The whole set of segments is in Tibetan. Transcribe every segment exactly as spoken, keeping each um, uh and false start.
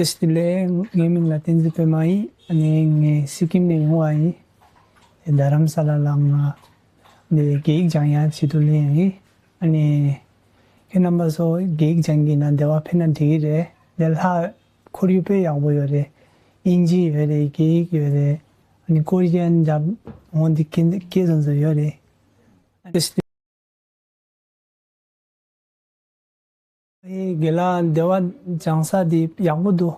བཀྲ་ཤིས་བདེ་ལེགས། ངའི་མིང་ལ་བསྟན་འཛིན་པད་མ་ཡིན། ཨ་ནི་ངས་སི་ཀིམ་ནས་ཡོང་བ་ཡིན། རྡ་རམ་ས་ལ་ལ་ང་འདི་རྒྱ་ཡིག་སྦྱང་ཡག་ཆེད་དུ་སླེབས་ཡིན། ཨ་ནི་ཁྱེད་རྣམ་པ་ཚོ་རྒྱ་ཡིག་སྦྱང་གི་ན་སྡེ་བ་ཕེབས་ན་འགྲིག་གི་རེད། འདི་ལྷག་ཁོར་ཡུག་དཔེ་ཡག་པོ་ཡོད་རེད། དབྱིན་ཇི་ཡོད་རེད། རྒྱ་ཡིག་ཡོད་རེད། ཨ་ནི་ཀོ་རི་ཡན་འཇབ་འོང་འདི་སྐད་སྐད་བཟང་བཟང་ཡོད་རེད། ཨ་ནི་ཨེ་དགེ་ལགས་སྡེ་བ་སྦྱང་ས་འདི་ཡག་པོ་འདུག་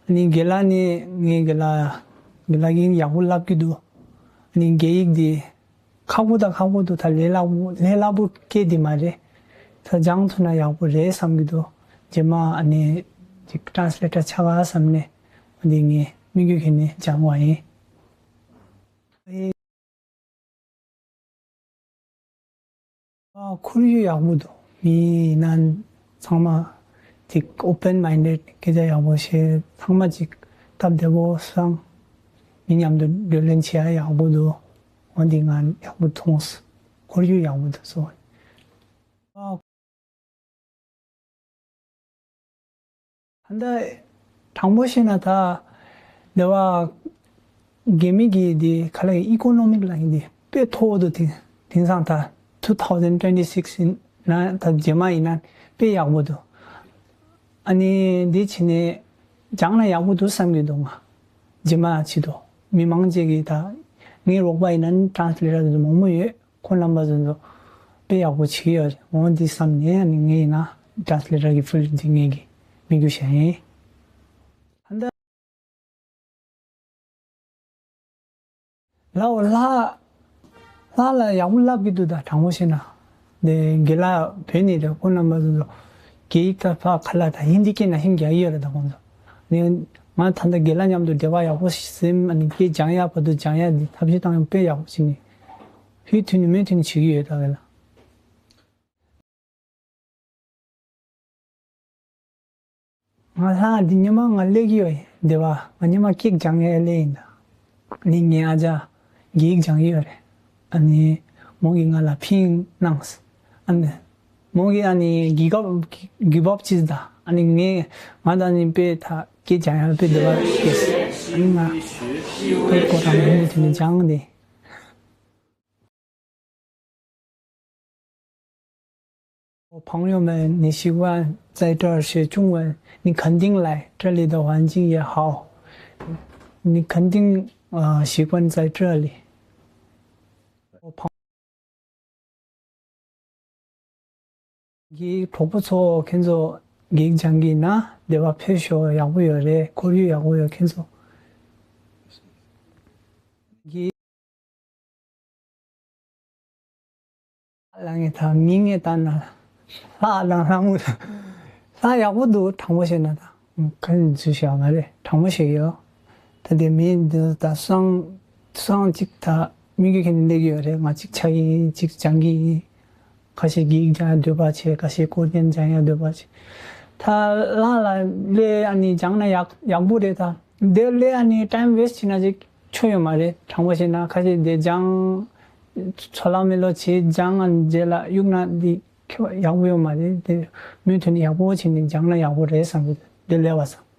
ཨ་ནི་དགེ་ལགས་ནས་ངའི་དགེ་ལགས་དགེ་ལགས་ཀྱིས་ཡག་པོ་བསླབ་ཀྱི་འདུག་ཨ་ནི་རྒྱ་ཡིག་འདི་ཁག་པོ་དང་ཁག་པོ་འདུག་ད་ལས་སླ་པོ་ལས་སླ་པོ་སྐད་འདི་མ་རེད། ད་སྦྱང་ཐུབ་ན་ཡག་པོ་རེད་བསམ་གྱི་འདུག་རྗེས་མ་ཨ་ནི་ཅིག་ཊ་རན་སི་ལེ་ཊར་ཆགས་ཀ་བསམ་ནས་འདི་ངས་དམིགས་ཡུལ་གྱིས་ནས་སྦྱང་བ་ཡིན། ཨ་ཁོར་ཡུག་ཡག་པོ་འདུག་མི་ཡིན་ན་ཚང་མ་ཅིག་ཨོ་པན་མའིན་ཌེཌ། སྐད་ཆ་ཡག་པོ་བཤད། ཚང་མ་ཅིག་སྟབས་བདེ་པོ་སོང་། མི་མཉམ་དུ་བགྲོ་གླེང་བྱེད་ཡག་ཡག་པོ་འདུག་འོ་འདི་ང་ཡག་པོ་མཐོང་སོང་། ཁོར་ཡུག་ཡག་པོ་འདུག་སོང་། ཨ་ད་ལྟ་དྲང་པོ་བཤད་ན་ད་སྡེ་བ་རྒྱ་མི་གི་འདི་ག་ལ་ཨི་ཀོ་ནོ་མིག་ལ་ཡིན་འདི་དཔེ་མཐོ་པོ་འདུག་དེང་དེང་སང་ད་two thousand twenty six ཡིན་ན་ད་རྗེས་མ་ཡིན་ན་དཔེ་ཡག་པོ་འདུག་ཨ་ནི་འདི་བྱས་ནས་སྦྱང་ན་ཡག་པོ་འདུག་བསམ་གྱི་འདུག་ང་རྗེས་མ་ཆེད་དུ་མི་མང་ཅིག་གིས་ད་ངའི་རོགས་པ་ཡིན་ན་ཊ་རན་སི་ལེ་ཊར་འདི་མང་པོ་ཡོད། ཁོང་རྣམ་པ་ཚོ་ཚོ་དཔེ་ཡག་པོ་བྱེད་ཀྱི་ཡོད་རེད། འོ་འདི་བསམ་ནས་ནི་ངས་ཡིན་ན་ཊ་རན་སི་ལེ་ཊར་གྱི་ཕིལ་ཌི་འདི་ངས་ཀྱི་དམིགས་ཡུལ་བཞག་ཡིན། ད་ལྟ་ལའོ་ལྷ་ལྷ་ལ་ཡག་པོ་བསླབ་ཀྱི་འདུག་ད་དྲང་པོ་བཤད་ན་འདི་དགེ་ལགས་བོད་ནས་རེད། ཁོང་རྣམ་པ་ཚོ་ཚོ་རྒྱ་ཡིག་ད་ཕ་ཁ་ལ་ད་ཧིན་དི་སྐད་ནང་བཞིན་རྒྱག་གི་ཡོད་རེད། ད་ཁོང་ཚོ་ནི་ང་ད་ལྟ་དགེ་ལགས་མཉམ་དུ་འབྲེལ་བ་ཡག་པོ་ཞིག་ཟིན། ཨ་ནི་སྐད་སྦྱང་ཡག་བར་དུ་སྦྱང་ཡག་འདི་ཐབས་ཤེས་བཏང་ཡག་དཔེ་ཡག་པོ་ཞིག་ནི་ཧུད་ཐུན་ནི་མུ་མཐུད་ནས་བྱེད་ཀྱི་ཡོད། ད་ག་ལ། ང་ལྷ་འདི་ཉི་མ་ང་སླེབས་ཀྱི་ཡོད་ཡིན། སྡེ་བ་ང་ཉི་མ་སྐད་སྦྱང་ཡས་སླེབས་ཡིན། ད་ནི་ངའི་ཨ་ཅག་རྒྱ་ཡིག་སྦྱང་གི་ཡོད་རེད། ཨ་ནི་མོ་གིས་ང་ལ་ཕིང་གནང་། ཨ་ནི་མོ་གིས་ཨ་ནི་གི་གོབ་གི་གོབ་ཅིག་ད་ཨ་ནི་ངས་ང་ད་ནི་དཔེ་ད་སྐད་སྦྱང་ཡས་དཔེ་སྡེ་བ་སྐྱེས། ཨ་ནི་ང་དཔེ་ཀོ་ཐང་མོ་དེ་ནི་སྦྱང་སྟེ། 朋友们，你喜欢在这儿学中文，你肯定来，这里的环境也好，你肯定呃喜欢在这里。我朋 གི་གྲོགས་པོ་ཚོ་ཁྱེད་ཚོ་རྒྱ་ཡིག་སྦྱང་གི་ན་སྡེ་བ་ཕེབས་ཤོག་ཡག་པོ་ཡོད་རེད། ཁོར་ཡུག་ཡག་པོ་ཡོད། ཁྱེད་ཚོ་གི་ལ་ངས་ད་མི་ངས་ད་ན་ལྷ་དང་ལྷ་མོ་ལྷ་ཡག་པོ་འདུག་དྲང་པོ་བཤད་ན་ད། ག་རེ་འཛུལ་བཞག་མ་རེད། དྲང་པོ་ཞིག་ཡོད། ད་དེ་མི་འདི་ད་སང་སང་གཅིག་ད་མི་གི་ཁྱེད་སླེབས་ཀྱི་ཡོད་རེད། ང་གཅིག་ཆགས་ཀྱི་ཡིན། གཅིག་སྦྱང་གི་ཡིན། ཁ་ཤས་རྒྱ་ཡིག་སྦྱང་ཡ་འདོད་པ་བྱེད། ཁ་ཤས་ཀོ་རི་ཡན་སྦྱང་ཡ་འདོད་པ་བྱེད། ད་ལ་ལ་ལས་ཨ་ནི་སྦྱང་ན་ཡག་ཡག་པོ་རེད། ད་དེ་ལས་ཨ་ནི་ཊའིམ་ཝེ་སི་ཊི་བྱེད་ན་ཅིག་ཆོ་ཡོད་མ་རེད། དྲང་པོ་བཤད་ན་ཁ་ཤས་དེ་སྦྱང་ཚོ་ལ་མི་ལོ་བྱེད་སྦྱང་ཨ་ནི་རྗེས་ལ་གཡུག་ན་འདི་ཁྱོད་ཡག་པོ་ཡོད་མ་རེད། དེ་མུ་མཐུད་ནས་ཡག་པོ་བྱས་ནས་སྦྱང་ན་ཡག་པོ་རེད་བསམ་གྱི་འདུག་དེ་ལས་བ་བསམ།